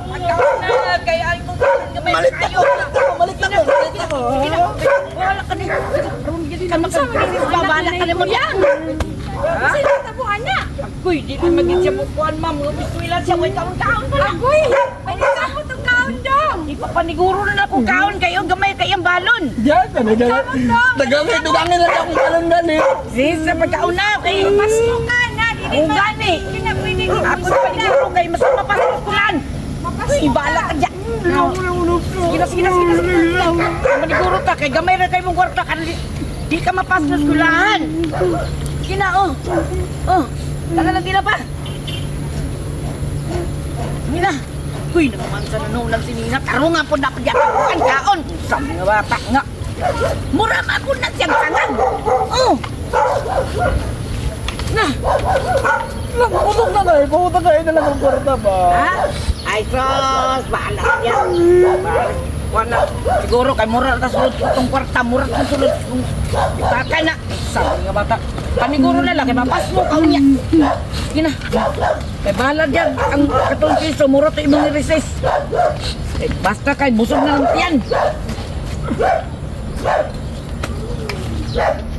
Pagkaon na kay ay mo gamay Malit na kayo. ko, malit na ko, malit na ko. Sige na. Wala ka ni. Kamu sa babala ka nimo yan. Kasi natabuan na. Agoy, di na maging siya mukuan, ma'am. Gusto siya, may kaon-kaon pa lang. Agoy, pwede ka mo itong kaon dong. Ipapaniguro na ako kaon kayo, gamay kayang balon. Diyan, talaga. Tagamit, dugangin lang akong balon gani. Sis, sa pagkaon na, kay Pasko ka na, dili Ang ma. gani. Hindi na pwede Ako na paniguro kay masama pa sa eskulan. Uy, bala ka dyan. Sige na, sige na, sige na, sige na. Maniguro ta, kay gamay ra kay mong kwarta. Kan, di ka mapas sa eskulahan. Sige na, oh. Oh, tagal lang tila pa. Sige na. Uy, nakamansa na nung lang si Nina. Taro nga po dapat yan. Kaon, kaon. Sa mga bata nga. Mura ma ako na siyang tangan. Oh. Na. Lang, busog na kayo. Pumunta kayo na lang ang kwarta ba? Ha? Ay, sos, bahala yan. Wala. Siguro kay mura ta sulod itong kwarta, mura ta sulod itong bata na. Sabi nga bata. Paniguro na lang, kay mapas mo kaon niya. Sige na. Kay bahala diyan, ang katong piso, mura to imong i-recess. Eh, basta kay busog na lang tiyan.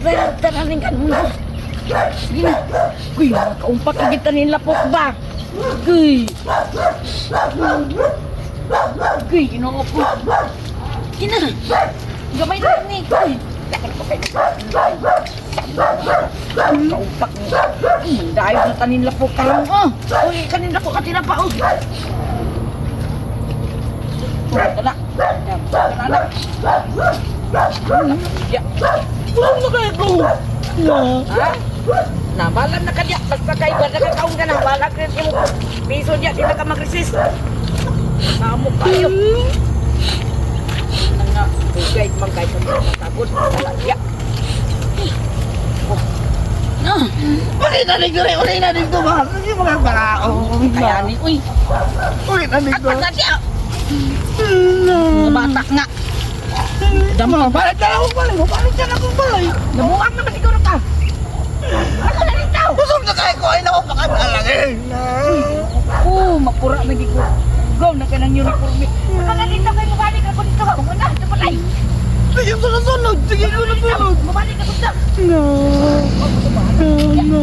Pero taraning ka muna. Sige na. Uy, makaumpak ka kita nila po ba? Uy. Uy, ginoo ko. Sige na. Gamay na lang ni. Uy. Lakad ko kayo. Kaumpak ni. Uy, mandayo na tanin lapo ka lang. Oh. Uy, kanin lapo ka tinapa. Oh. Uy, tala. Tala na. Ya. Busog na kayo ko. Ha? Nabalan na kadya. Basta kay ba nakakaon ka na. Balak rin mo. Piso niya, di na ka mag-resist. Kamo kayo. Nang nga, bugay man kay sa mga matagod. Wala siya. Oh. No. Uli na dito, uli na dito ba? Sige mga barao. Kaya ni, uy. Uli na dito. At siya. Mga bata nga. Damo, balik na akong balay. Balik na akong balay. Nabuang naman siguro ka. Ako na dito. Busog na kayo ko. Ay, naku, pakabalang eh. Oh, mapura na gid ko. Go na ka ng uniforme. Ako na dito kay mabalik ako dito. Ako na, ito palay. Sige, sunod-sunod. Sige, sunod-sunod. Mabalik ako dito. No. No, no.